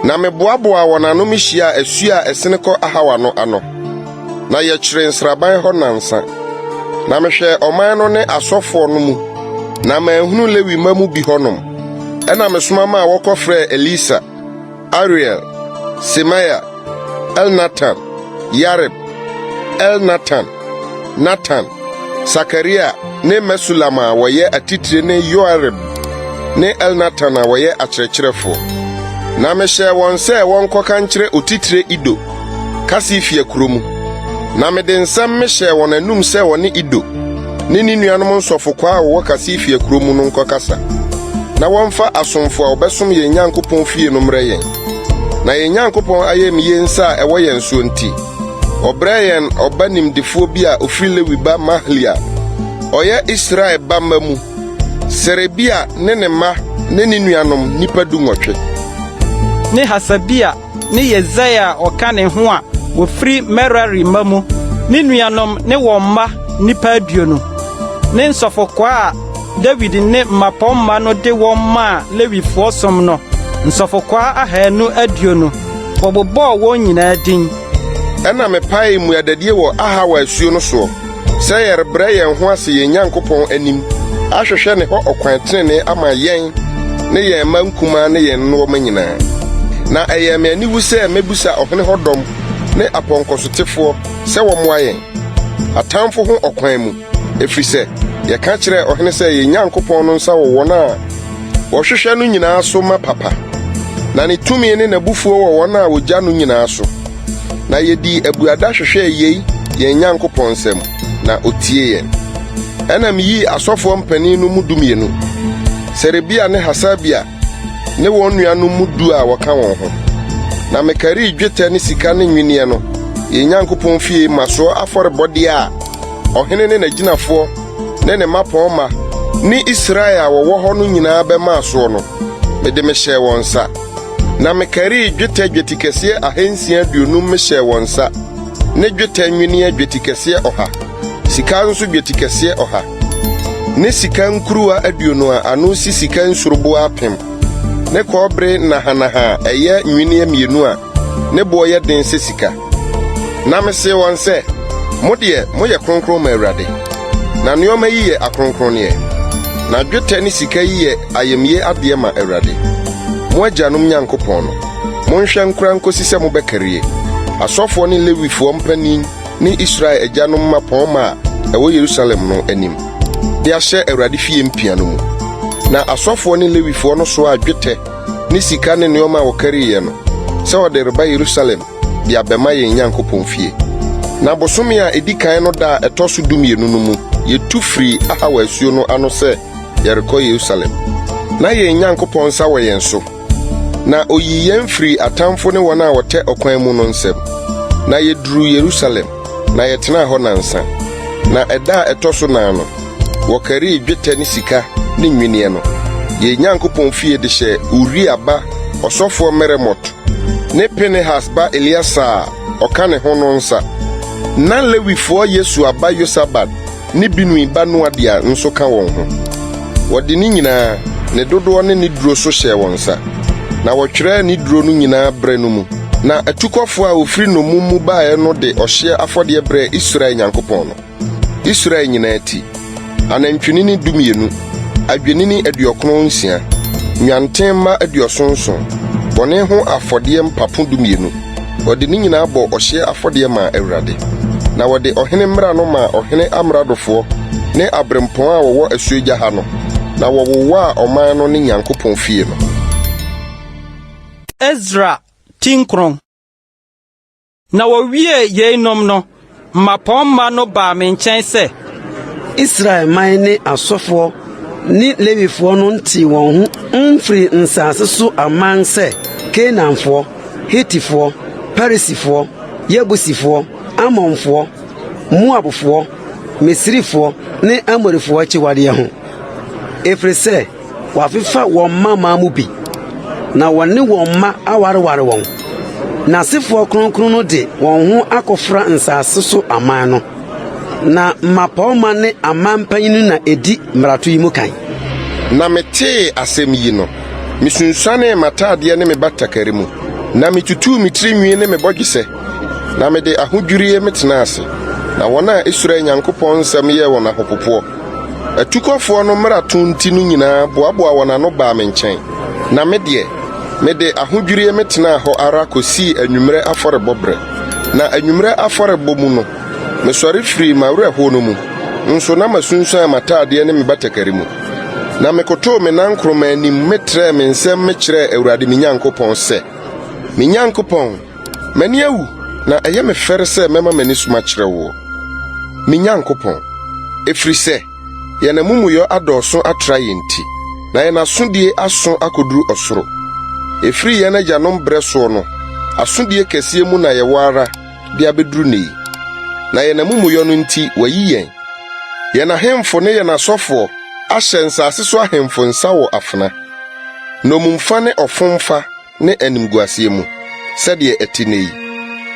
Na meboaboaa wɔn ano mihyiaa asu a ɛsen kɔ Ahawa no ano, na yɛkyeree nsraban hɔ nnansa. Na mehwɛɛ ɔman no ne asɔfoɔ no mu, na manhunu Lewi mma mu bi hɔnom. Ɛnna mesoma maa wɔkɔfrɛɛ Elisa, Ariel, Semaia, Elnatan, Yarib, Elnatan, Natan, Sakaria ne Mesulam a wɔyɛ atitire ne Yoiarib ne Elnatan a wɔyɛ akyerɛkyerɛfoɔ. Na mehyɛɛ wɔn sɛ wɔnkɔka nkyerɛ otitire Ido, Kasifia kuro mu. Na mede nsɛm mehyɛɛ wɔn anom sɛ wɔne Ido ne ne nuanom nsɔfokwaa a wɔwɔ Kasifia kuro mu no nkɔkasa, na wɔmfa asomfo a wɔbɛsom yɛn Nyankopɔn fie no mmrɛ yɛn. Na yɛn Nyankopɔn ayamye nsa a ɛwɔ yɛn soɔ nti, ɔbrɛɛ yɛn ɔba nimdefoɔ bi a ɔfiri Lewi ba Mahli a ɔyɛ Israel ba mma mu, Serebia ne ne mma ne ne nuanom, nnipa 18. Ne Hasabia ne Yesaia a ɔka ne ho a wɔfiri Merari mma mu, ne nuanom ne wɔn mma nnipa 20, ne nsɔfokwaa a Dawid ne mmapɔmma no de wɔn maa Lewifoɔ som no, nsɔfokwaa 220, wɔbobɔɔ wɔn nyinaa din. Ɛnna mepaee mmuadadie wɔ Ahawa asuo no soɔ, sɛ yɛrebrɛ yɛn ho ase yɛn Nyankopɔn anim ahwehwɛ ne hɔ ɔkwan tenenee ama yɛn ne yɛn mma nkumaa ne yɛn nnoɔma nyinaa. Na ɛyɛɛ me aniwu sɛ mɛbisa ɔhene hɔ dɔm ne apɔnkɔsotefoɔ sɛ wɔmmoa yɛn, atamfo ho ɔkwan mu, ɛfiri sɛ yɛka kyerɛɛ ɔhene sɛ yɛn Nyankopɔn no nsa wɔ wɔn a wɔhwehwɛ no nyinaa so ma papa, na ne tumi ne n'abufuo wɔ wɔn a wɔgya no nyinaa so. Na yedii abuada hwehwɛɛ yei yɛn Nyankopɔn nsam, na otiee yɛn. Ɛnna miyii asɔfoɔ mpanin no mu 12, Serebia ne Hasabia ne wɔn nuanom mu du a wɔka wɔn ho. Na mekarii dwetɛ ne sika ne nnwinneɛ no, yɛn Nyankopɔn fie mmasoɔ afɔrebɔdeɛ a ɔhene ne n'agyinafoɔ ne ne mmapɔmma ne Israel a wɔwɔ hɔ no nyinaa bɛmaa soɔ no, mede mehyɛɛ wɔn nsa. Na mekarii dwetɛ dwetikɛseɛ 650 mehyɛɛ wɔn nsa, ne dwetɛ nnwinneɛ dwetikɛseɛ 100, sika nso dwetikɛseɛ 100, ne sika nkuruwa 20 a ano si sika nsuruboaa 1000, ne kɔbere nahanaha a ɛyɛ nnwinneɛ mmienu a ne boɔ yɛ den sɛ sika. Na mesee wɔn sɛ, Mo deɛ, moyɛ kronkron ma Awurade, na nneɛma yi yɛ akronkronneɛ, na dwetɛ ne sika yi yɛ ayamye adeɛ ma Awurade, mo agyanom Nyankopɔn no. Monhwɛ nkora nkosi sɛ mobɛkarie, asɔfoɔ ne Lewifoɔ mpanin ne Israel agyanom mmapɔmma a ɛwɔ Yerusalem no anim, de ahyɛ Awurade fie mpia no mu. Na asɔfoɔ ne Lewifoɔ no soaa dwetɛ ne sika ne nneɛma a wɔkariiɛ no, sɛ wɔde reba Yerusalem de abɛma yɛn Nyankopɔn fie. Na bosome a edi kan no da a ɛtɔ so 12 no mu, yetu firii Ahawa asuo no ano sɛ yɛrekɔ Yerusalem. Na yɛn Nyankopɔn nsa wɔ yɛn so, na oyii yɛn firii atamfo ne wɔn a wɔtɛ ɔkwan mu no nsam. Na yeduruu Yerusalem, na yɛtenaa hɔ nnansa. Na ɛda a ɛtɔ so nan no, wɔkarii dwetɛ ne sika ne nnwinneɛ no, yɛn Nyankopɔn fie de hyɛɛ Uria ba ɔsɔfoɔ Meremot ne Pinehas ba Eleasar a ɔka ne ho no nsa. Na Lewifoɔ Yesua ba Yosabad ne Binui ba Noadia nso ka wɔn ho. Wɔde ne nyinaa, ne dodoɔ ne ne duro so hyɛɛ wɔn nsa, na wɔtwerɛɛ ne duro no nyinaa berɛ no mu. Na atukɔfoɔ a wɔfiri nnommum mu baeɛ no de ɔhyeɛ afɔdeɛ brɛɛ Israel Nyankopɔn no. Israel nyinaa ti, anantwinini 12, adwennini 96, nnwanten mma 77, bɔne ho afɔdeɛ mpapo 12. Wɔde ne nyinaa bɔɔ ɔhyeɛ afɔdeɛ maa Awurade. Na wɔde ɔhene mmara no maa ɔhene amradofoɔ ne aberempɔn a wɔwɔ asuogya ha no, na wɔwowaa ɔman no ne Nyankopɔn fie no. Esra ti 9. Na wɔwiee yeinom no, mmapɔmma no baa me nkyɛn sɛ. Israel man ne asɔfoɔ ne Lewifoɔ no ntee wɔn ho mfirii nsase so aman sɛ Kanaanfoɔ, Hetifoɔ, Perisifoɔ, Yebusifoɔ, Amonfoɔ, Moabfoɔ, Misrifoɔ ne Amorifoɔ akyiwadeɛ ho, ɛfiri sɛ Wɔafefa wɔn mmammaa mu bi, na wɔne wɔn mma awareware wɔn. N'asefoɔ kronkron no de wɔn ho akɔfra nsase so aman no, na mmapɔmma ne aman mpanyin na edi mmarato yi mu kan. Na metee asɛm yi no, misunsuanee m'ataadeɛ ne me batakari mu, na mitutuu me tiri nwi ne me bɔdwesɛ, na mede ahodwirie metenaa ase. Na wɔn a Israel Nyankopɔn nsɛm yɛɛ wɔn ahopopoɔ, Atukɔfoɔ no mmarato nti no nyinaa boaboaa wɔn ano baa me nkyɛn, na me deɛ, mede ahodwirie metenaa hɔ ara kɔsii anwummerɛ afɔrebɔ berɛ. Na anwummerɛ afɔrebɔ mu no, mesɔre firii m'awerɛhoɔ no mu, nso na masunsuan m'atadeɛ ne me batakari mu. Na mekotoo me nankoroma anim metrɛɛ me nsam mekyerɛɛ Awurade me Nyankopɔn sɛ, Me Nyankopɔn, M'ani awu, na ɛyɛ me fɛre sɛ mɛma m'ani so makyerɛ woɔ, me Nyankopɔn, ɛfiri sɛ yɛn amumuyɔ adɔɔso atra yɛn ti, na yɛn asodie aso akɔduru ɔsoro. Ɛfiri yɛn agyanom berɛ soɔ no, asodie kɛseɛ mu na yɛwɔ ara de abɛduru nnɛ yi, na yɛn amumuyɔ no nti wɔayi yɛn, yɛn ahemfo ne yɛn asɔfoɔ ahyɛ nsase so ahemfo nsa wɔ afena, nnommumfa ne ɔfomfa ne animguaseɛ mu, sɛdeɛ ɛte nnɛ yi.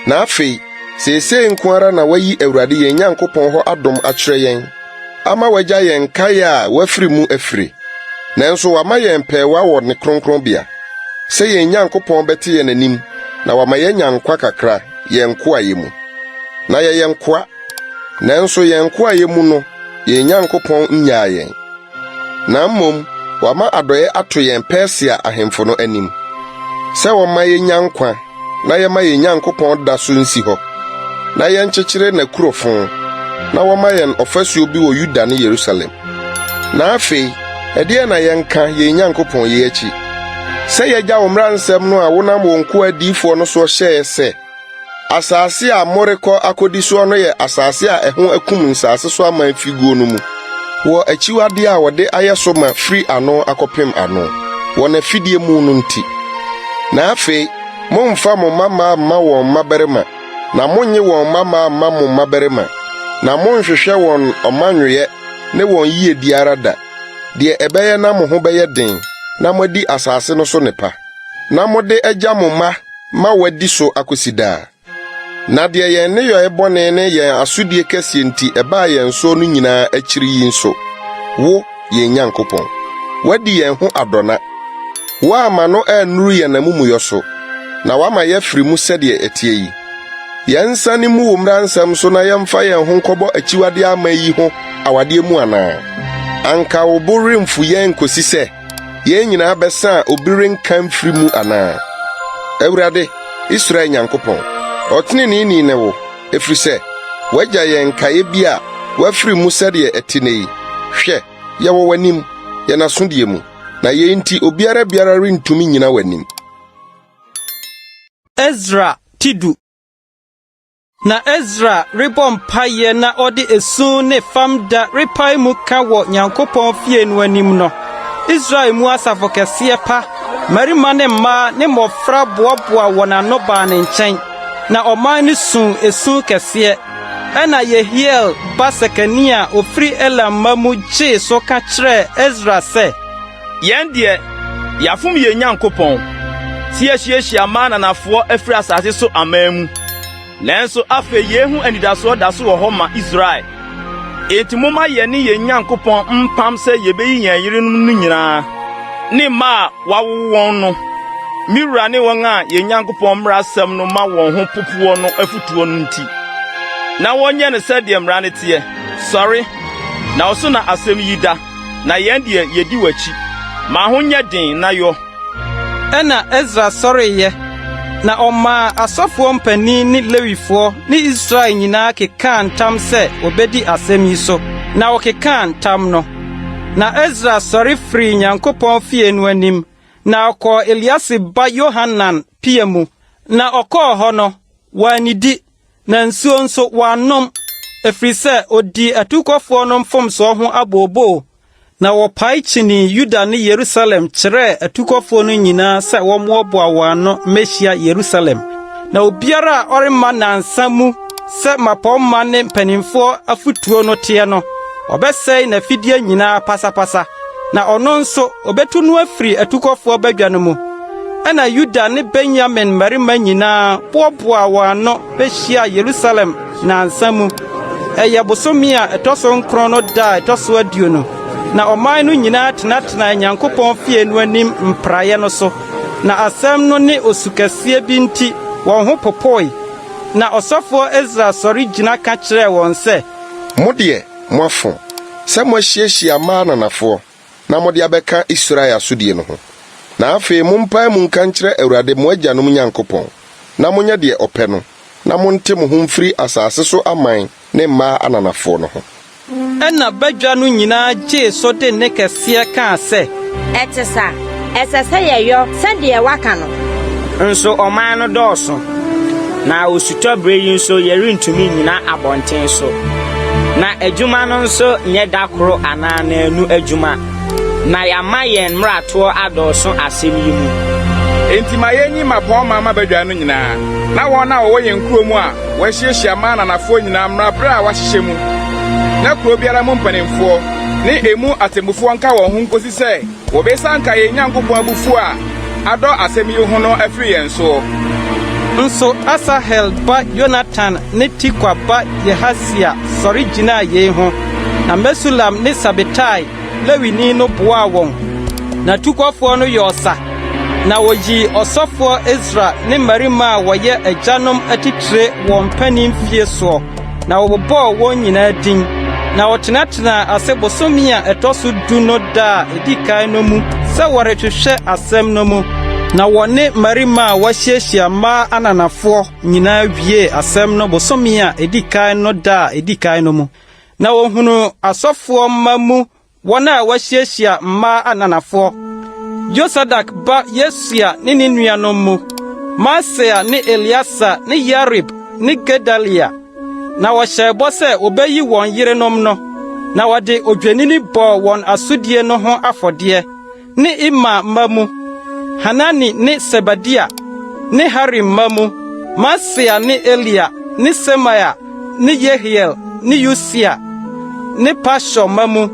Na afei, seesei nko ara na woayi Awurade yɛn Nyankopɔn hɔ adom akyerɛ yɛn ama wagya yɛn nkaeɛ a wɔafiri mu afire. Nanso wama yɛn pɛɛwa wɔ ne kronkronbea, sɛ yɛn Nyankopɔn bɛte yɛn anim na wama yɛanya nkwa kakra yɛn nkoayɛ mu. Na yɛyɛ nkoa, nanso yɛn nkoayɛ mu no yɛn Nyankopɔn nnyaa yɛn. Na mmom wama adɔe ato yɛn Persia ahemfo no anim, sɛ wɔmma yennya nkwa na yɛmma yɛn Nyankopɔn da so nsi hɔ, na yɛnkyekyere n'akurofo, na wɔmma yɛn ɔfasuo bi wɔ Yuda ne Yerusalem. Na afei, ɛdeɛn na yɛnka yɛn Nyankopɔn yi akyi, sɛ yɛagya wo mmara nsɛm no a wonam wo nkoa adiyifoɔ no soɔ hyɛeɛ sɛ, Asase a morekɔ akodi soɔ no yɛ asase a ɛho akum nsase so aman figuo no mu, wɔ akyiwadeɛ a wɔde ayɛ so ma firi ano akɔpem ano, wɔ n'afidie mu no nti. Na afei, mommfa mo mmammaa mma wɔn mmabarima, na monnye wɔn mmammaa mma mo mmabarima, na monnhwehwɛ wɔn ɔmannwoeɛ ne wɔn yiedie ara da, deɛ ɛbɛyɛ na mo ho bɛyɛ den na moadi asase no so nnepa. na mode agya mo mma ma wɔadi so akosi daa. Na deɛ yɛn nneyɔe bɔne ne yɛn asodie kɛseɛ nti ɛbaa yɛn soɔ no nyinaa akyiri yi nso, wo, yɛn Nyankopɔn, woadi yɛn ho adɔna. Woamma no annuru yɛn amumuyɔ so, na woama yɛafiri mu sɛdeɛ ɛteɛ yi. Yɛnsane mmu wo mmara nsɛm so na yɛmfa yɛn ho nkɔbɔ akyiwadeɛ aman yi ho awadeɛ mu anaa? Anka wo bo remfu yɛn nkosi sɛ yɛn nyinaa bɛsa a obi renka mfiri mu anaa? Awurade, Israel Nyankopɔn, ɔteneneeni ne wo, ɛfiri sɛ woagya yɛn nkaeɛ bi a wɔafiri mu sɛdeɛ ɛte nnɛ yi. Hwɛ, yɛwɔ w'anim, yɛn asodie mu, na yei nti obiara biara rentumi nnyina w'anim. Esra ti du. Na Esra rebɔ mpaeɛ na ɔde esu ne famda repae mu ka wɔ Nyankopɔn fie no anim no, Israel mu asafo kɛseɛ pa, mmarima ne mmaa ne mmɔfra boaboaa wɔn ano baa ne nkyɛn, na ɔman no suu esu kɛseɛ. Ɛnna Yehiel ba Sekania a ɔfiri Elam mma mu gyee so ka kyerɛɛ Esra sɛ, Yɛn deɛ, yɛafom yɛn Nyankopɔn, sɛ yɛahyiahyia mmaa ananafoɔ afiri asase so aman mu. Nanso afei yei ho anidasoɔ da so wɔ hɔ ma Israel. Enti momma yɛne yɛn Nyankopɔn mpam sɛ yebeyi yɛn yerenom no nyinaa ne mma a wɔawo wɔn no, me wura ne wɔn a yɛn Nyankopɔn mmara asɛm no ma wɔn ho popoɔ no afotuo no nti, na wɔnyɛ no sɛdeɛ mmara no teɛ. Sɔre, na wo so na asɛm yi da. Na yɛn deɛ, yedi w'akyi. Ma ho nyɛ den na yɔ. Ɛnna Esra sɔreeɛ, na ɔmaa asɔfoɔ mpanin ne Lewifoɔ ne Israel nyinaa kekaa ntam sɛ wɔbɛdi asɛm yi so, na wɔkekaa ntam no. Na Esra sɔre firii Nyankopɔn fie no anim, na ɔkɔɔ Eliasib ba Yohanan pia mu. Na ɔkɔɔ hɔ no, wannidi, na nsuo nso wannom, ɛfiri sɛ ɔdii atukɔfoɔ no mfomsoɔ ho abooboo. Na wɔpae kyinii Yuda ne Yerusalem kyerɛɛ atukɔfoɔ no nyinaa sɛ wɔmmoaboa wɔn ano mmehyia Yerusalem. Na obiara a ɔremma nnansa mu sɛ mmapɔmma ne mpanimfoɔ afotuo no teɛ no, wɔbɛsɛe n'afideɛ nyinaa pasapasa, na ɔno nso, wɔbɛtu no afiri atukɔfoɔ badwa no mu. Ɛnna Yuda ne Benyamin mmarima nyinaa boaboaa wɔn ano behyiaa Yerusalem nnansa mu. Ɛyɛ bosome a ɛtɔ so nkron no da a ɛtɔ so 20, na ɔman no nyinaa tenatenaa Nyankopɔn fie no anim mpraeɛ no so. Na asɛm no ne osu kɛseɛ bi nti wɔn ho popoe. Na ɔsɔfoɔ Esra sɔre gyina ka kyerɛɛ wɔn sɛ. Mo deɛ, moafom, sɛ moahyiahyia mmaa ananafoɔ. na mode abɛka Israel asodie no ho. Na afei mompae mu nka nkyerɛ Awurade mo agyanom Nyankopɔn, na monyɛ deɛ ɔpɛ no, na monte mo ho mfiri asase so aman ne mmaa ananafoɔ no ho. Ɛnna badwa no nyinaa gyee so de nne kɛseɛ kaa sɛ. Ɛte sa, ɛsɛ sɛ yɛyɔ sɛdeɛ woaka no. Nso ɔman no dɔɔso, na osutɔ bere yi nso yɛrentumi nnyina abɔnten so. Na adwuma no nso nyɛ da koro anaa nnanu adwuma, na yɛama yɛn mmaratoɔ adɔɔso asɛm yi mu. Enti ma yenyi mmapɔmma mma badwa no nyinaa, na wɔn a wɔwɔ yɛn nkurow mu a wɔahyiahyia mmaa ananafoɔ nyinaa mmra bere a wɔahyehyɛ mu, na kurow biara mu mpanimfoɔ ne emu atemmufoɔ nka wɔn ho nkosi sɛ Wɔbɛsianka yɛn Nyankopɔn abufuo a adɔ asɛm yi ho no afiri yɛn soɔ. Nso Asahel ba Yonatan ne Tikwa ba Yehasia sɔre gyinaa yei ho, na Mesulam ne Sabetai, Lewini no boaa wɔn. Na tukɔfoɔ no yɔɔ sa, na wɔyii ɔsɔfoɔ Esra ne mmarima a wɔyɛ agyanom atitire wɔn mpanin fie soɔ. Na wɔbobɔɔ wɔn nyinaa din, na wɔtenatenaa ase bosome a ɛtɔ so du no da a edi kan no mu sɛ wɔrehwehwɛ asɛm no mu. Na wɔne mmarima a wɔahyiahyia mmaa ananafoɔ nyinaa wiee asɛm no bosome a edi kan no da a edi kan no mu. Na wɔhunuu asɔfoɔ mma mu Wɔn a wɔahyiahyia mmaa ananafoɔ, Yosadak ba Yesua ne ne nuanom mu, Maaseia ne Eleasa ne Yarib ne Gedalia. Na wɔhyɛɛ bɔ sɛ wobeyi wɔn yerenom no, na wɔde odwennini bɔɔ wɔn asodie no ho afɔdeɛ, ne Imer mma mu, Hanani ne Sebadia, ne Harim mma mu, Maaseia ne Elia ne Semaia ne Yehiel ne Usia, ne Pashur mma mu,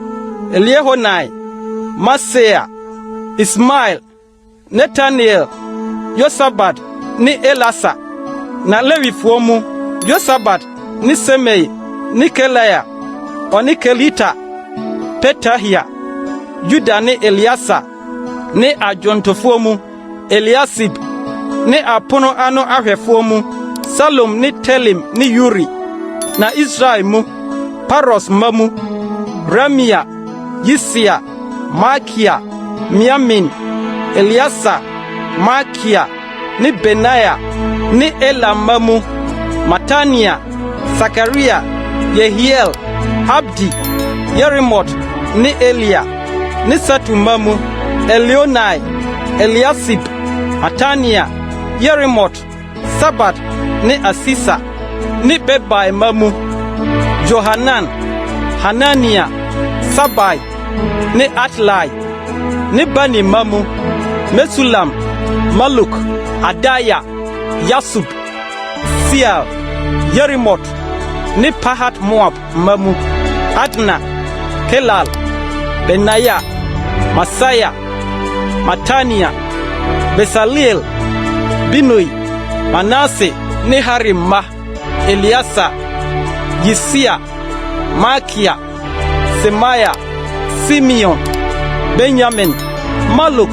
Eliehoenai, Maaseia, Ismael, Netanel, Yosabad ne Elasa. Na Lewifoɔ mu, Yosabad ne Simei ne Kelaia, ɔne Kelita, Petahia, Yuda ne Eleasa, ne adwontofoɔ mu, Eliasib, ne apono ano ahwɛfoɔ mu, Salum ne Telem ne Uri. Na Israel mu, Paros mma mu, Ramia, Yisia, Malkia, Miamin, Eleasa, Malkia ne Benaia, ne Elam mma mu, Matania, Sakaria, Yehiel, Abdi, Yerimot ne Elia, ne Satu mma mu, Elioenai, Eliasib, Matania, Yerimot, Sabad ne Asisa, ne Bebai mma mu, Johanan, Hanania, Sabai ne Atlai, ne Bani mma mu, Mesulam, Maluk, Adaia, Yasub, Seal, Yerimot ne Pahat-Moab mma mu, Adna, Kelal, Benaia, Maaseia, Matania, Besaleel, Binui, Manase ne Harim mma, Eleasa, Yisia, Malkia, Semaia, Simeon, Benyamin, Maluk,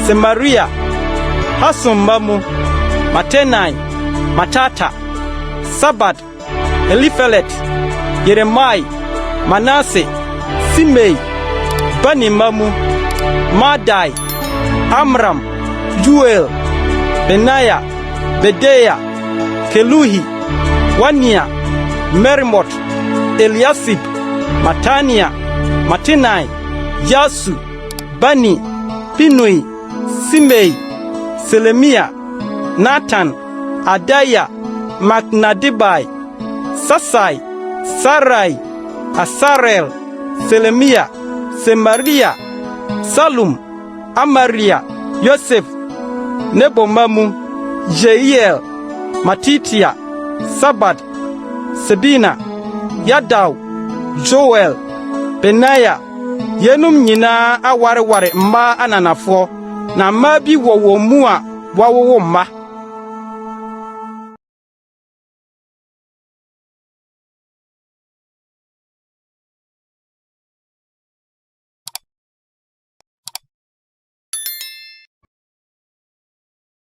Semaria, Hasum mma mu, Matenai, Matata, Sabad, Elifelet, Yeremai, Manase, Simei. Bani mma mu: Maadai, Amram, Uel, Benaia, Bedeia, Keluhi, Wania, Meremot, Eliasib, Matania, Matenai, Yasu, Bani, Binui, Simei, Selemia, Natan, Adaia, Maknadebai, Sasai, Sarai, Asarel, Selemia, Semaria, Salum, Amaria, Yosef, Nebo mma mu, Yeiel, Matitia, Sabad, Sebina, Yadau, Joel, Benaia. Yeinom nyinaa awareware mmaa ananafoɔ, na mmaa bi wɔ wɔn mu a wɔawowo mma.